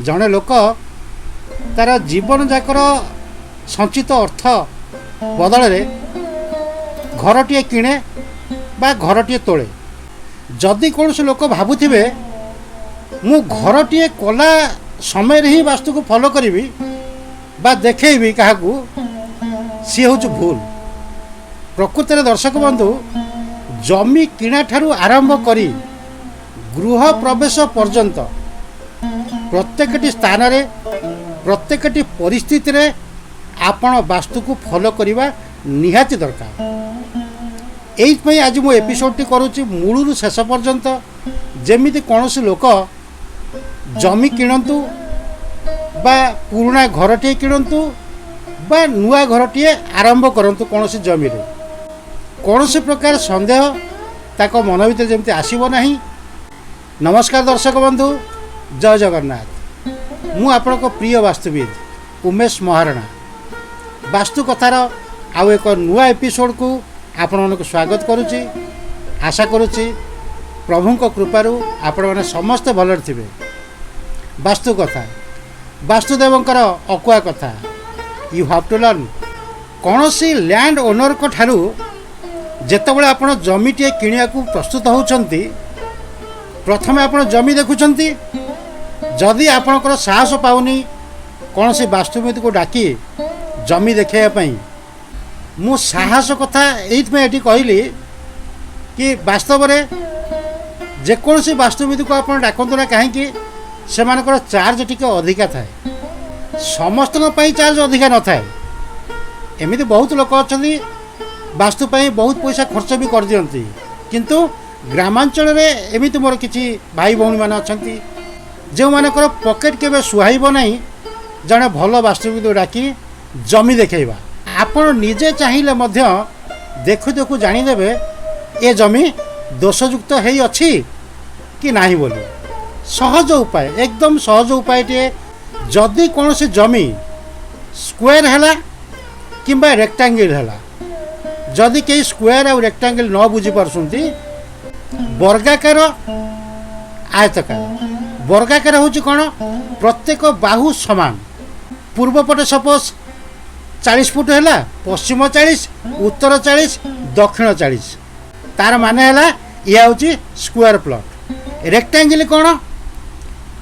ଜଣେ ଲୋକ ତା'ର ଜୀବନ ଯାକର ସଞ୍ଚିତ ଅର୍ଥ ବଦଳରେ ଘରଟିଏ କିଣେ ବା ଘରଟିଏ ତୋଳେ। ଯଦି କୌଣସି ଲୋକ ଭାବୁଥିବେ ମୁଁ ଘରଟିଏ କଲା ସମୟରେ ହିଁ ବାସ୍ତୁକୁ ଫଲୋ କରିବି ବା ଦେଖେଇବି କାହାକୁ, ସିଏ ହେଉଛି ଭୁଲ। ପ୍ରକୃତରେ ଦର୍ଶକ ବନ୍ଧୁ, ଜମି କିଣାଠାରୁ ଆରମ୍ଭ କରି ଗୃହ ପ୍ରବେଶ ପର୍ଯ୍ୟନ୍ତ ପ୍ରତ୍ୟେକଟି ସ୍ଥାନରେ, ପ୍ରତ୍ୟେକଟି ପରିସ୍ଥିତିରେ ଆପଣ ବାସ୍ତୁକୁ ଫଲୋ କରିବା ନିହାତି ଦରକାର। ଏଇଥିପାଇଁ ଆଜି ମୁଁ ଏପିସୋଡ଼ଟି କରୁଛି ମୂଳରୁ ଶେଷ ପର୍ଯ୍ୟନ୍ତ, ଯେମିତି କୌଣସି ଲୋକ ଜମି କିଣନ୍ତୁ ବା ପୁରୁଣା ଘରଟିଏ କିଣନ୍ତୁ ବା ନୂଆ ଘରଟିଏ ଆରମ୍ଭ କରନ୍ତୁ କୌଣସି ଜମିରେ, କୌଣସି ପ୍ରକାର ସନ୍ଦେହ ତାଙ୍କ ମନ ଭିତରେ ଯେମିତି ଆସିବ ନାହିଁ। ନମସ୍କାର ଦର୍ଶକ ବନ୍ଧୁ, ଜୟ ଜଗନ୍ନାଥ। ମୁଁ ଆପଣଙ୍କ ପ୍ରିୟ ବାସ୍ତୁବିଦ ଉମେଶ ମହାରଣା। ବାସ୍ତୁ କଥାର ଆଉ ଏକ ନୂଆ ଏପିସୋଡ଼କୁ ଆପଣମାନଙ୍କୁ ସ୍ୱାଗତ କରୁଛି। ଆଶା କରୁଛି ପ୍ରଭୁଙ୍କ କୃପାରୁ ଆପଣମାନେ ସମସ୍ତେ ଭଲରେ ଥିବେ। ବାସ୍ତୁ କଥା, ବାସ୍ତୁଦେବଙ୍କର ଅକୁହା କଥା, you have to learn. କୌଣସି ଲ୍ୟାଣ୍ଡ ଓନରଙ୍କ ଠାରୁ ଯେତେବେଳେ ଆପଣ ଜମିଟିଏ କିଣିବାକୁ ପ୍ରସ୍ତୁତ ହେଉଛନ୍ତି, ପ୍ରଥମେ ଆପଣ ଜମି ଦେଖୁଛନ୍ତି। ଯଦି ଆପଣଙ୍କର ସାହସ ପାଉନି କୌଣସି ବାସ୍ତୁବିଦକୁ ଡାକି ଜମି ଦେଖାଇବା ପାଇଁ, ମୁଁ ସାହସ କଥା ଏଇଥିପାଇଁ ଏଠି କହିଲି କି ବାସ୍ତବରେ ଯେକୌଣସି ବାସ୍ତୁବିଦକୁ ଆପଣ ଡାକନ୍ତୁ ନା କାହିଁକି, ସେମାନଙ୍କର ଚାର୍ଜ ଟିକେ ଅଧିକା ଥାଏ। ସମସ୍ତଙ୍କ ପାଇଁ ଚାର୍ଜ ଅଧିକା ନଥାଏ। ଏମିତି ବହୁତ ଲୋକ ଅଛନ୍ତି ବାସ୍ତୁ ପାଇଁ ବହୁତ ପଇସା ଖର୍ଚ୍ଚ ବି କରିଦିଅନ୍ତି, କିନ୍ତୁ ଗ୍ରାମାଞ୍ଚଳରେ ଏମିତି ମୋର କିଛି ଭାଇ ଭଉଣୀମାନେ ଅଛନ୍ତି ଯେଉଁମାନଙ୍କର ପକେଟ୍ କେବେ ସୁହାଇବ ନାହିଁ ଜଣେ ଭଲ ବାସ୍ତୁବିଦ ଡାକି ଜମି ଦେଖାଇବା। ଆପଣ ନିଜେ ଚାହିଁଲେ ମଧ୍ୟ ଦେଖୁ ଦେଖୁ ଜାଣିଦେବେ ଏ ଜମି ଦୋଷଯୁକ୍ତ ହେଇଅଛି କି ନାହିଁ ବୋଲି। ସହଜ ଉପାୟ, ଏକଦମ ସହଜ ଉପାୟଟିଏ, ଯଦି କୌଣସି ଜମି ସ୍କୋୟାର ହେଲା କିମ୍ବା ରେକ୍ଟାଙ୍ଗିଲ୍ ହେଲା, ଯଦି କେହି ସ୍କୋୟାର ଆଉ ରେକ୍ଟାଙ୍ଗିଲ୍ ନ ବୁଝିପାରୁଛନ୍ତି, ବର୍ଗାକାର, ଆୟତକାର। ବର୍ଗାକାର ହେଉଛି କ'ଣ? ପ୍ରତ୍ୟେକ ବାହୁ ସମାନ। ପୂର୍ବ ପଟେ ସପୋଜ 40 ଫୁଟ ହେଲା, ପଶ୍ଚିମ 40, ଉତ୍ତର 40, ଦକ୍ଷିଣ 40, ତାର ମାନେ ହେଲା ଇଏ ହେଉଛି ସ୍କୋୟାର ପ୍ଲଟ୍। ରେକ୍ଟାଙ୍ଗିଲ୍ କ'ଣ?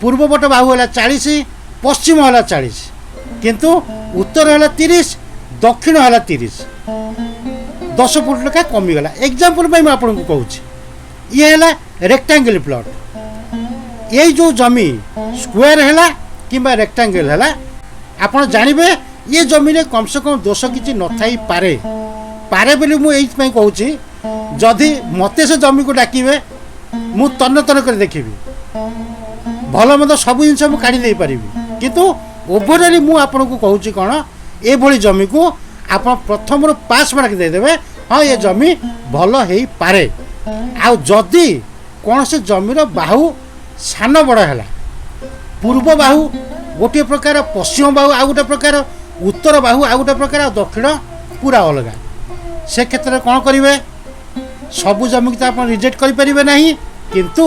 ପୂର୍ବ ପଟ ବାହୁ ହେଲା 40, ପଶ୍ଚିମ ହେଲା 40, କିନ୍ତୁ ଉତ୍ତର ହେଲା 30, ଦକ୍ଷିଣ ହେଲା 30, 10 ଫୁଟ ଲେଖା କମିଗଲା। ଏକ୍ଜାମ୍ପଲ୍ ପାଇଁ ମୁଁ ଆପଣଙ୍କୁ କହୁଛି, ଇଏ ହେଲା ରେକ୍ଟାଙ୍ଗିଲ୍ ପ୍ଲଟ୍। ଏଇ ଯେଉଁ ଜମି ସ୍କୋୟାର ହେଲା କିମ୍ବା ରେକ୍ଟାଙ୍ଗିଲ୍ ହେଲା, ଆପଣ ଜାଣିବେ ଏ ଜମିରେ କମ୍ ସେ କମ୍ ଦୋଷ କିଛି ନଥାଇପାରେ। ପାରେ ବୋଲି ମୁଁ ଏଇଥିପାଇଁ କହୁଛି, ଯଦି ମୋତେ ସେ ଜମିକୁ ଡାକିବେ ମୁଁ ତନ୍ନ ତନ୍ନ କରି ଦେଖିବି, ଭଲ ମନ୍ଦ ସବୁ ଜିନିଷ ମୁଁ କାଢ଼ି ଦେଇପାରିବି। କିନ୍ତୁ ଓଭରାଲି ମୁଁ ଆପଣଙ୍କୁ କହୁଛି କ'ଣ, ଏଭଳି ଜମିକୁ ଆପଣ ପ୍ରଥମରୁ ପାସ୍ ମାର୍କ ଦେଇଦେବେ, ହଁ ଏ ଜମି ଭଲ ହେଇପାରେ। ଆଉ ଯଦି କୌଣସି ଜମିର ବାହୁ ସାନ ବଡ଼ ହେଲା, ପୂର୍ବ ବାହୁ ଗୋଟିଏ ପ୍ରକାର, ପଶ୍ଚିମ ବାହୁ ଆଉ ଗୋଟେ ପ୍ରକାର, ଉତ୍ତର ବାହୁ ଆଉ ଗୋଟେ ପ୍ରକାର, ଆଉ ଦକ୍ଷିଣ ପୁରା ଅଲଗା, ସେ କ୍ଷେତ୍ରରେ କ'ଣ କରିବେ? ସବୁ ଜମିକୁ ତ ଆପଣ ରିଜେକ୍ଟ କରିପାରିବେ ନାହିଁ, କିନ୍ତୁ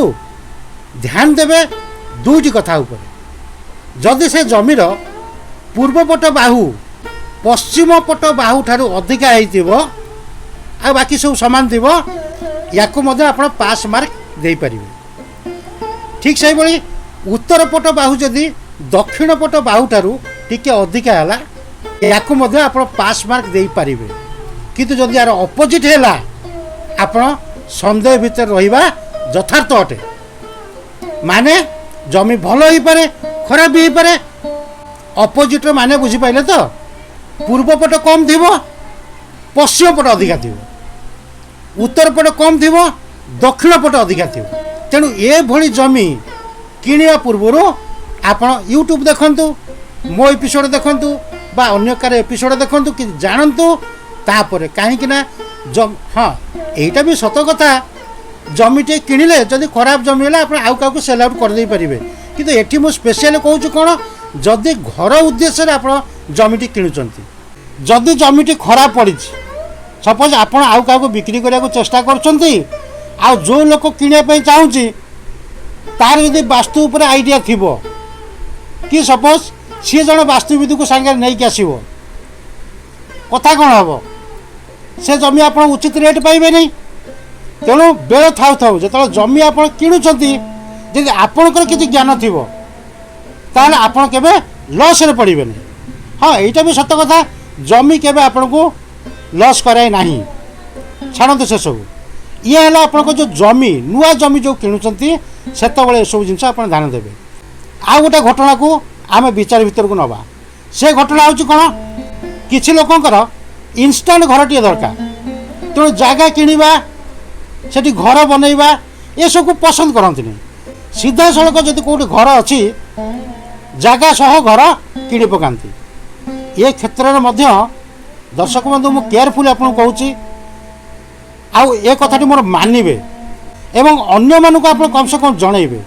ଧ୍ୟାନ ଦେବେ ଦୁଇଟି କଥା ଉପରେ। ଯଦି ସେ ଜମିର ପୂର୍ବପଟ ବାହୁ ପଶ୍ଚିମ ପଟ ବାହୁ ଠାରୁ ଅଧିକା ହେଇଥିବ ଆଉ ବାକି ସବୁ ସମାନ ଥିବ, ୟାକୁ ମଧ୍ୟ ଆପଣ ପାସ୍ ମାର୍କ ଦେଇପାରିବେ। ଠିକ୍ ସେହିଭଳି ଉତ୍ତର ପଟ ବାହୁ ଯଦି ଦକ୍ଷିଣ ପଟ ବାହୁ ଠାରୁ ଟିକେ ଅଧିକା ହେଲା, ୟାକୁ ମଧ୍ୟ ଆପଣ ପାସ୍ ମାର୍କ ଦେଇପାରିବେ। କିନ୍ତୁ ଯଦି ୟାର ଅପୋଜିଟ୍ ହେଲା, ଆପଣ ସନ୍ଦେହ ଭିତରେ ରହିବା ଯଥାର୍ଥ ଅଟେ। ମାନେ ଜମି ଭଲ ହେଇପାରେ, ଖରାପ ବି ହେଇପାରେ। ଅପୋଜିଟ୍ର ମାନେ ବୁଝିପାରିଲେ ତ? ପୂର୍ବ ପଟ କମ୍ ଥିବ, ପଶ୍ଚିମ ପଟ ଅଧିକା ଥିବ, ଉତ୍ତର ପଟ କମ୍ ଥିବ, ଦକ୍ଷିଣ ପଟ ଅଧିକା ଥିବ। ତେଣୁ ଏଭଳି ଜମି କିଣିବା ପୂର୍ବରୁ ଆପଣ ୟୁଟ୍ୟୁବ୍ ଦେଖନ୍ତୁ, ମୋ ଏପିସୋଡ଼ ଦେଖନ୍ତୁ ବା ଅନ୍ୟ କାହାର ଏପିସୋଡ଼ ଦେଖନ୍ତୁ କି ଜାଣନ୍ତୁ ତାପରେ। କାହିଁକି ନା ହଁ ଏଇଟା ବି ସତ କଥା, ଜମିଟିଏ କିଣିଲେ ଯଦି ଖରାପ ଜମି ହେଲା ଆପଣ ଆଉ କାହାକୁ ସେଲ୍ ଆଉଟ୍ କରିଦେଇ ପାରିବେ। କିନ୍ତୁ ଏଠି ମୁଁ ସ୍ପେଶିଆଲି କହୁଛି କ'ଣ, ଯଦି ଘର ଉଦ୍ଦେଶ୍ୟରେ ଆପଣ ଜମିଟି କିଣୁଛନ୍ତି, ଯଦି ଜମିଟି ଖରାପ ପଡ଼ିଛି, ସପୋଜ୍ ଆପଣ ଆଉ କାହାକୁ ବିକ୍ରି କରିବାକୁ ଚେଷ୍ଟା କରୁଛନ୍ତି, ଆଉ ଯେଉଁ ଲୋକ କିଣିବା ପାଇଁ ଚାହୁଁଛି ତାର ଯଦି ବାସ୍ତୁ ଉପରେ ଆଇଡ଼ିଆ ଥିବ, କି ସପୋଜ୍ ସିଏ ଜଣେ ବାସ୍ତୁବିଦକୁ ସାଙ୍ଗରେ ନେଇକି ଆସିବ, କଥା କ'ଣ ହେବ? ସେ ଜମି ଆପଣ ଉଚିତ ରେଟ୍ ପାଇବେନି। ତେଣୁ ବେଳ ଥାଉ ଥାଉ ଯେତେବେଳେ ଜମି ଆପଣ କିଣୁଛନ୍ତି, ଯଦି ଆପଣଙ୍କର କିଛି ଜ୍ଞାନ ଥିବ, ତାହେଲେ ଆପଣ କେବେ ଲସ୍ରେ ପଡ଼ିବେନି। ହଁ, ଏଇଟା ବି ସତ କଥା, ଜମି କେବେ ଆପଣଙ୍କୁ ଲସ୍ କରାଏ ନାହିଁ। ଛାଡ଼ନ୍ତୁ ସେସବୁ। ଇଏ ହେଲା ଆପଣଙ୍କ ଯେଉଁ ଜମି, ନୂଆ ଜମି ଯେଉଁ କିଣୁଛନ୍ତି, ସେତେବେଳେ ଏସବୁ ଜିନିଷ ଆପଣ ଧ୍ୟାନ ଦେବେ। ଆଉ ଗୋଟେ ଘଟଣାକୁ ଆମେ ବିଚାର ଭିତରକୁ ନେବା। ସେ ଘଟଣା ହେଉଛି କ'ଣ? କିଛି ଲୋକଙ୍କର ଇନଷ୍ଟାଣ୍ଟ ଘରଟିଏ ଦରକାର। ତେଣୁ ଜାଗା କିଣିବା, ସେଠି ଘର ବନେଇବା, ଏସବୁକୁ ପସନ୍ଦ କରନ୍ତିନି। ସିଧାସଳଖ ଯଦି କେଉଁଠି ଘର ଅଛି, ଜାଗା ସହ ଘର କିଣି ପକାନ୍ତି। ଏ କ୍ଷେତ୍ରରେ ମଧ୍ୟ ଦର୍ଶକ ବନ୍ଧୁ, ମୁଁ କେୟାରଫୁଲି ଆପଣଙ୍କୁ କହୁଛି, ଆଉ ଏ କଥାଟି ମୋର ମାନିବେ ଏବଂ ଅନ୍ୟମାନଙ୍କୁ ଆପଣ କମ୍ ସେ କମ୍ ଜଣେଇବେ।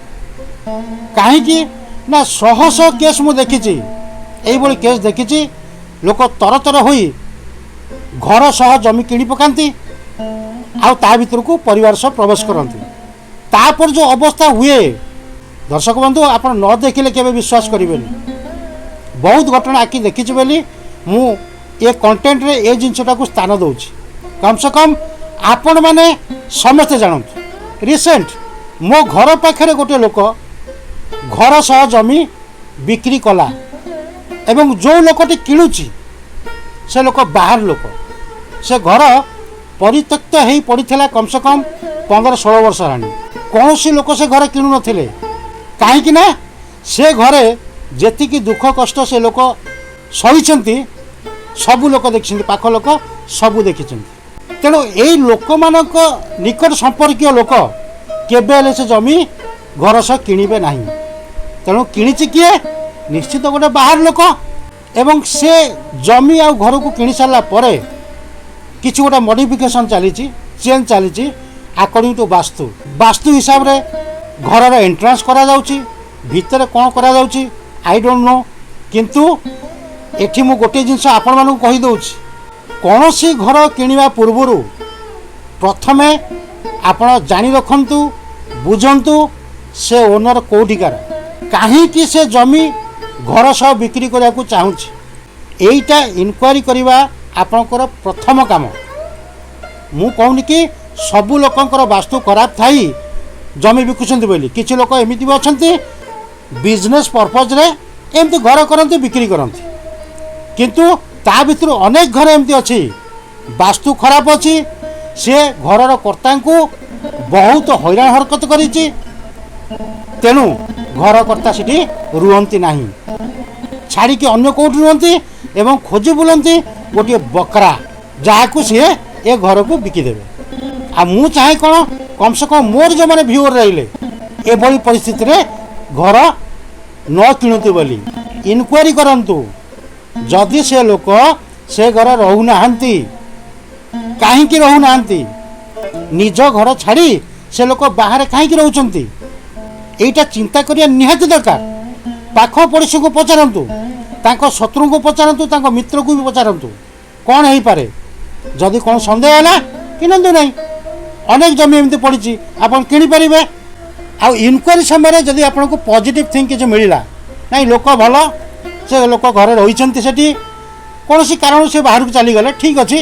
କାହିଁକି ନା ଶହ ଶହ କେସ୍ ମୁଁ ଦେଖିଛି, ଏଇଭଳି କେସ୍ ଦେଖିଛି। ଲୋକ ତରତର ହୋଇ ଘର ସହ ଜମି କିଣି ପକାନ୍ତି ଆଉ ତା ଭିତରକୁ ପରିବାର ସହ ପ୍ରବେଶ କରନ୍ତି। ତାପରେ ଯେଉଁ ଅବସ୍ଥା ହୁଏ, ଦର୍ଶକ ବନ୍ଧୁ, ଆପଣ ନ ଦେଖିଲେ କେବେ ବିଶ୍ୱାସ କରିବେନି। ବହୁତ ଘଟଣା ଆଖି ଦେଖିଛି ବୋଲି ମୁଁ ଏ କଣ୍ଟେଣ୍ଟରେ ଏ ଜିନିଷଟାକୁ ସ୍ଥାନ ଦେଉଛି। କମ୍ ସେ କମ୍ ଆପଣମାନେ ସମସ୍ତେ ଜାଣନ୍ତୁ। ରିସେଣ୍ଟ ମୋ ଘର ପାଖରେ ଗୋଟିଏ ଲୋକ ଘର ସହ ଜମି ବିକ୍ରି କଲା ଏବଂ ଯେଉଁ ଲୋକଟି କିଣୁଛି ସେ ଲୋକ ବାହାର ଲୋକ। ସେ ଘର ପରିତ୍ୟକ୍ତ ହେଇ ପଡ଼ିଥିଲା କମ୍ ସେ କମ୍ 15-16 ବର୍ଷ ହେଲାଣି। କୌଣସି ଲୋକ ସେ ଘର କିଣୁନଥିଲେ। କାହିଁକି ନା ସେ ଘରେ ଯେତିକି ଦୁଃଖ କଷ୍ଟ ସେ ଲୋକ ସହିଛନ୍ତି, ସବୁ ଲୋକ ଦେଖିଛନ୍ତି, ପାଖ ଲୋକ ସବୁ ଦେଖିଛନ୍ତି। ତେଣୁ ଏଇ ଲୋକମାନଙ୍କ ନିକଟ ସମ୍ପର୍କୀୟ ଲୋକ କେବେ ହେଲେ ସେ ଜମି ଘର ସହ କିଣିବେ ନାହିଁ। ତେଣୁ କିଣିଛି କିଏ? ନିଶ୍ଚିତ ଗୋଟେ ବାହାର ଲୋକ। ଏବଂ ସେ ଜମି ଆଉ ଘରକୁ କିଣି ସାରିଲା ପରେ କିଛି ଗୋଟେ ମଡ଼ିଫିକେସନ୍ ଚାଲିଛି, ଚେଞ୍ଜ ଚାଲିଛି ଆକର୍ଡ଼ିଂ ଟୁ ବାସ୍ତୁ। ବାସ୍ତୁ ହିସାବରେ ଘରର ଏଣ୍ଟ୍ରାନ୍ସ କରାଯାଉଛି, ଭିତରେ କ'ଣ କରାଯାଉଛି I don't know. କିନ୍ତୁ ଏଠି ମୁଁ ଗୋଟିଏ ଜିନିଷ ଆପଣମାନଙ୍କୁ କହିଦେଉଛି, କୌଣସି ଘର କିଣିବା ପୂର୍ବରୁ ପ୍ରଥମେ ଆପଣ ଜାଣି ରଖନ୍ତୁ, ବୁଝନ୍ତୁ ସେ ଓନର୍ କେଉଁଠିକାର, କାହିଁକି ସେ ଜମି ଘର ସହ ବିକ୍ରି କରିବାକୁ ଚାହୁଁଛି। ଏଇଟା ଇନକ୍ୱାରି କରିବା ଆପଣଙ୍କର ପ୍ରଥମ କାମ। ମୁଁ କହୁନି କି ସବୁ ଲୋକଙ୍କର ବାସ୍ତୁ ଖରାପ ଥାଇ ଜମି ବିକୁଛନ୍ତି ବୋଲି। କିଛି ଲୋକ ଏମିତି ବି ଅଛନ୍ତି, ବିଜନେସ୍ ପର୍ପଜ୍ରେ ଏମିତି ଘର କରନ୍ତି, ବିକ୍ରି କରନ୍ତି। କିନ୍ତୁ ତା ଭିତରୁ ଅନେକ ଘର ଏମିତି ଅଛି ବାସ୍ତୁ ଖରାପ ଅଛି, ସେ ଘରର କର୍ତ୍ତାଙ୍କୁ ବହୁତ ହଇରାଣ ହରକତ କରିଛି। ତେଣୁ ଘର କର୍ତ୍ତା ସେଠି ରୁହନ୍ତି ନାହିଁ, ଛାଡ଼ିକି ଅନ୍ୟ କେଉଁଠି ରୁହନ୍ତି ଏବଂ ଖୋଜି ବୁଲନ୍ତି ଗୋଟିଏ ବକରା, ଯାହାକୁ ସିଏ ଏ ଘରକୁ ବିକିଦେବେ। ଆଉ ମୁଁ ଚାହେଁ କ'ଣ, କମ୍ ସେ କମ୍ ମୋର ଯେଉଁମାନେ ଭିଉଅର ରହିଲେ ଏଭଳି ପରିସ୍ଥିତିରେ ଘର ନ କିଣନ୍ତୁ ବୋଲି ଇନକ୍ୱାରି କରନ୍ତୁ। ଯଦି ସେ ଲୋକ ସେ ଘର ରହୁନାହାନ୍ତି, କାହିଁକି ରହୁନାହାନ୍ତି? ନିଜ ଘର ଛାଡ଼ି ସେ ଲୋକ ବାହାରେ କାହିଁକି ରହୁଛନ୍ତି? ଏଇଟା ଚିନ୍ତା କରିବା ନିହାତି ଦରକାର। ପାଖ ପଡ଼ୋଶୀଙ୍କୁ ପଚାରନ୍ତୁ, ତାଙ୍କ ଶତ୍ରୁଙ୍କୁ ପଚାରନ୍ତୁ, ତାଙ୍କ ମିତ୍ରକୁ ବି ପଚାରନ୍ତୁ କ'ଣ ହେଇପାରେ। ଯଦି କ'ଣ ସନ୍ଦେହ ହେଲା, କିଣନ୍ତୁ ନାହିଁ। ଅନେକ ଜମି ଏମିତି ପଡ଼ିଛି, ଆପଣ କିଣିପାରିବେ। ଆଉ ଇନକ୍ୱାରି ସମୟରେ ଯଦି ଆପଣଙ୍କୁ ପଜିଟିଭ୍ ଥିଙ୍ଗ କିଛି ମିଳିଲା, ନାଇଁ ଲୋକ ଭଲ, ସେ ଲୋକ ଘରେ ରହିଛନ୍ତି, ସେଠି କୌଣସି କାରଣରୁ ସେ ବାହାରକୁ ଚାଲିଗଲେ, ଠିକ୍ ଅଛି,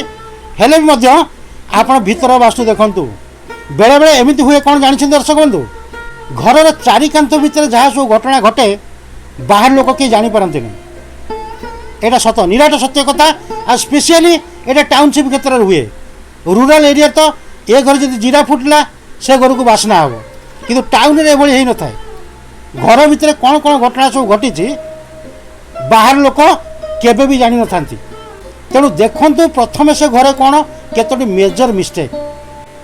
ହେଲେ ବି ମଧ୍ୟ ଆପଣ ଭିତର ବାସ୍ତୁ ଦେଖନ୍ତୁ। ବେଳେବେଳେ ଏମିତି ହୁଏ, କ'ଣ ଜାଣିଛନ୍ତି ଦର୍ଶକ ବନ୍ଧୁ, ଘରର ଚାରି କାନ୍ଥ ଭିତରେ ଯାହା ସବୁ ଘଟଣା ଘଟେ ବାହାର ଲୋକ କେହି ଜାଣିପାରନ୍ତିନି। ଏଇଟା ସତ, ନିରାଟ ସତ୍ୟ କଥା। ଆଉ ସ୍ପେସିଆଲି ଏଇଟା ଟାଉନସିପ୍ କ୍ଷେତ୍ରରେ ହୁଏ। ରୁରାଲ୍ ଏରିଆ ତ ଏ ଘରେ ଯଦି ଜିରା ଫୁଟିଲା ସେ ଘରକୁ ବାସ୍ନା ହେବ, କିନ୍ତୁ ଟାଉନରେ ଏଭଳି ହେଇନଥାଏ। ଘର ଭିତରେ କ'ଣ କ'ଣ ଘଟଣା ସବୁ ଘଟିଛି ବାହାର ଲୋକ କେବେ ବି ଜାଣିନଥାନ୍ତି। ତେଣୁ ଦେଖନ୍ତୁ ପ୍ରଥମେ ସେ ଘରେ କ'ଣ କେତୋଟି ମେଜର ମିଷ୍ଟେକ୍।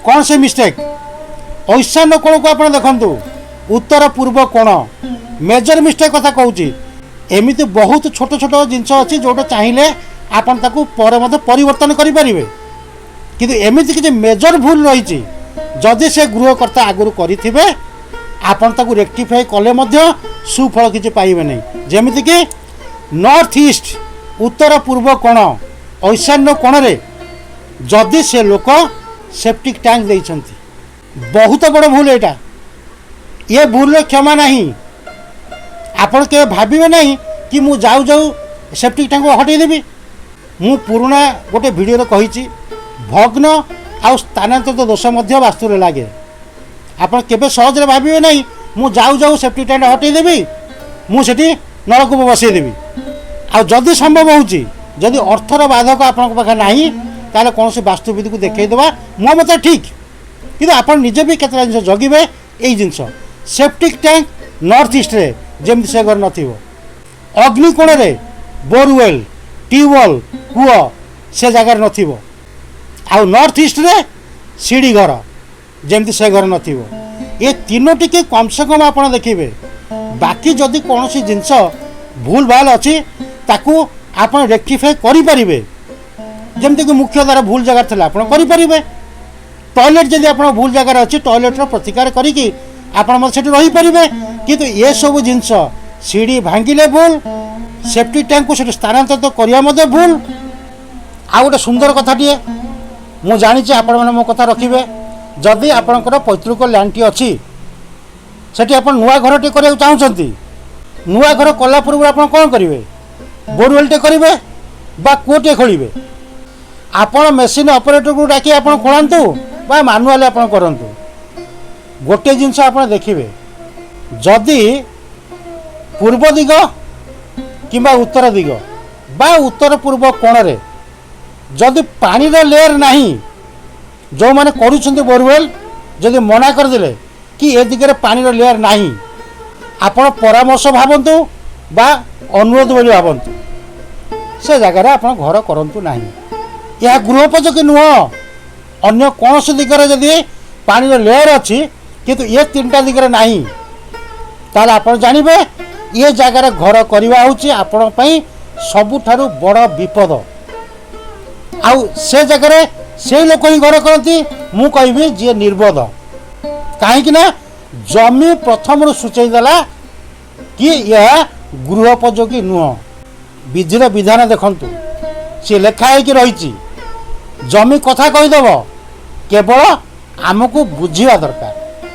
କ'ଣ ସେ ମିଷ୍ଟେକ୍? ଐଶାନ୍ୟ କୋଣକୁ ଆପଣ ଦେଖନ୍ତୁ, ଉତ୍ତର ପୂର୍ବ କୋଣ ମେଜର ମିଷ୍ଟେକ୍ କଥା କହୁଛି। ଏମିତି ବହୁତ ଛୋଟ ଛୋଟ ଜିନିଷ ଅଛି ଯେଉଁଟା ଚାହିଁଲେ ଆପଣ ତାକୁ ପରେ ମଧ୍ୟ ପରିବର୍ତ୍ତନ କରିପାରିବେ, କିନ୍ତୁ ଏମିତି କିଛି ମେଜର ଭୁଲ ରହିଛି, ଯଦି ସେ ଗୃହକର୍ତ୍ତା ଆଗରୁ କରିଥିବେ, ଆପଣ ତାକୁ ରେକ୍ଟିଫାଏ କଲେ ମଧ୍ୟ ସୁଫଳ କିଛି ପାଇବେ ନାହିଁ। ଯେମିତିକି ନର୍ଥ ଇଷ୍ଟ, ଉତ୍ତର ପୂର୍ବ କୋଣ, ଐଶାନ୍ୟ କୋଣରେ ଯଦି ସେ ଲୋକ ସେପ୍ଟିକ୍ ଟ୍ୟାଙ୍କ ଦେଇଛନ୍ତି, ବହୁତ ବଡ଼ ଭୁଲ ଏଇଟା। ଏ ଭୁଲର କ୍ଷମା ନାହିଁ। ଆପଣ କେବେ ଭାବିବେ ନାହିଁ କି ମୁଁ ଯାଉ ଯାଉ ସେପ୍ଟିକ୍ ଟ୍ୟାଙ୍କକୁ ହଟେଇ ଦେବି। ମୁଁ ପୁରୁଣା ଗୋଟେ ଭିଡ଼ିଓରେ କହିଛି, ଭଗ୍ନ ଆଉ ସ୍ଥାନାନ୍ତରିତ ଦୋଷ ମଧ୍ୟ ବାସ୍ତୁରେ ଲାଗେ। ଆପଣ କେବେ ସହଜରେ ଭାବିବେ ନାହିଁ ମୁଁ ଯାଉ ଯାଉ ସେପ୍ଟିକ୍ ଟ୍ୟାଙ୍କ ହଟେଇ ଦେବି, ମୁଁ ସେଠି ନଳକୂପ ବସେଇଦେବି। ଆଉ ଯଦି ସମ୍ଭବ ହେଉଛି, ଯଦି ଅର୍ଥର ବାଧକ ଆପଣଙ୍କ ପାଖରେ ନାହିଁ, ତାହେଲେ କୌଣସି ବାସ୍ତୁବିଦକୁ ଦେଖେଇଦେବା ମୋ ମତରେ ଠିକ୍। କିନ୍ତୁ ଆପଣ ନିଜେ ବି କେତେଟା ଜିନିଷ ଜଗିବେ। ଏଇ ଜିନିଷ, ସେପ୍ଟିକ୍ ଟ୍ୟାଙ୍କ ନର୍ଥ ଇଷ୍ଟରେ ଯେମିତି ସେ ଘରେ ନଥିବ, ଅଗ୍ନିକୋଣରେ ବୋରୱେଲ୍, ଟ୍ୟୁବୱେଲ୍, କୂଅ ସେ ଜାଗାରେ ନଥିବ, ଆଉ ନର୍ଥ ଇଷ୍ଟରେ ସିଢ଼ି ଘର ଯେମିତି ସେ ଘରେ ନଥିବ। ଏ ତିନୋଟିକି କମ୍ ସେ କମ୍ ଆପଣ ଦେଖିବେ। ବାକି ଯଦି କୌଣସି ଜିନିଷ ଭୁଲ ଭାଲ ଅଛି, ତାକୁ ଆପଣ ରେକ୍ଟିଫାଏ କରିପାରିବେ। ଯେମିତିକି ମୁଖ୍ୟ ଦ୍ୱାର ଭୁଲ ଜାଗାରେ ଥିଲା, ଆପଣ କରିପାରିବେ। ଟଏଲେଟ୍ ଯଦି ଆପଣ ଭୁଲ ଜାଗାରେ ଅଛି, ଟଏଲେଟ୍ର ପ୍ରତିକାର କରିକି ଆପଣ ମଧ୍ୟ ସେଠି ରହିପାରିବେ। କିନ୍ତୁ ଏସବୁ ଜିନିଷ, ସିଢ଼ି ଭାଙ୍ଗିଲେ ଭୁଲ, ସେପ୍ଟିକ୍ ଟ୍ୟାଙ୍କକୁ ସେଠି ସ୍ଥାନାନ୍ତରିତ କରିବା ମଧ୍ୟ ଭୁଲ। ଆଉ ଗୋଟେ ସୁନ୍ଦର କଥାଟିଏ, ମୁଁ ଜାଣିଛି ଆପଣମାନେ ମୋ କଥା ରଖିବେ। ଯଦି ଆପଣଙ୍କର ପୈତୃକ ଲ୍ୟାଣ୍ଡଟି ଅଛି, ସେଠି ଆପଣ ନୂଆ ଘରଟିଏ କରିବାକୁ ଚାହୁଁଛନ୍ତି, ନୂଆ ଘର କଲା ପୂର୍ବରୁ ଆପଣ କ'ଣ କରିବେ? ବୋରୱେଲ୍ଟେ କରିବେ ବା କୂଅଟିଏ ଖୋଳିବେ। ଆପଣ ମେସିନ୍ ଅପରେଟରକୁ ଡାକି ଆପଣ ଖୋଳାନ୍ତୁ ବା ମାନୁଆଲି ଆପଣ କରନ୍ତୁ, ଗୋଟିଏ ଜିନିଷ ଆପଣ ଦେଖିବେ, ଯଦି ପୂର୍ବ ଦିଗ କିମ୍ବା ଉତ୍ତର ଦିଗ ବା ଉତ୍ତର ପୂର୍ବ କୋଣରେ ଯଦି ପାଣିର ଲେୟର ନାହିଁ, ଯେଉଁମାନେ କରୁଛନ୍ତି ବୋରୱେଲ୍ ଯଦି ମନା କରିଦେଲେ କି ଏ ଦିଗରେ ପାଣିର ଲେୟର ନାହିଁ, ଆପଣ ପରାମର୍ଶ ଭାବନ୍ତୁ ବା ଅନୁରୋଧ ବୋଲି ଭାବନ୍ତୁ, ସେ ଜାଗାରେ ଆପଣ ଘର କରନ୍ତୁ ନାହିଁ। ଏହା ଗୃହୋପଯୋଗୀ ନୁହଁ। ଅନ୍ୟ କୌଣସି ଦିଗରେ ଯଦି ପାଣିର ଲେୟର ଅଛି କିନ୍ତୁ ଏ ତିନିଟା ଦିଗରେ ନାହିଁ, ତାହେଲେ ଆପଣ ଜାଣିବେ ଏ ଜାଗାରେ ଘର କରିବା ହେଉଛି ଆପଣଙ୍କ ପାଇଁ ସବୁଠାରୁ ବଡ଼ ବିପଦ। ଆଉ ସେ ଜାଗାରେ ସେଇ ଲୋକ ହିଁ ଘର କରନ୍ତି, ମୁଁ କହିବି, ଯିଏ ନିର୍ବୋଧ। କାହିଁକି ନା ଜମି ପ୍ରଥମରୁ ସୂଚାଇ ଦେଲା କି ଏହା ଗୃହୋପଯୋଗୀ ନୁହଁ। ବିଧିର ବିଧାନ ଦେଖନ୍ତୁ, ସେ ଲେଖା ହେଇକି ରହିଛି। ଜମି କଥା କହିଦେବ, କେବଳ ଆମକୁ ବୁଝିବା ଦରକାର।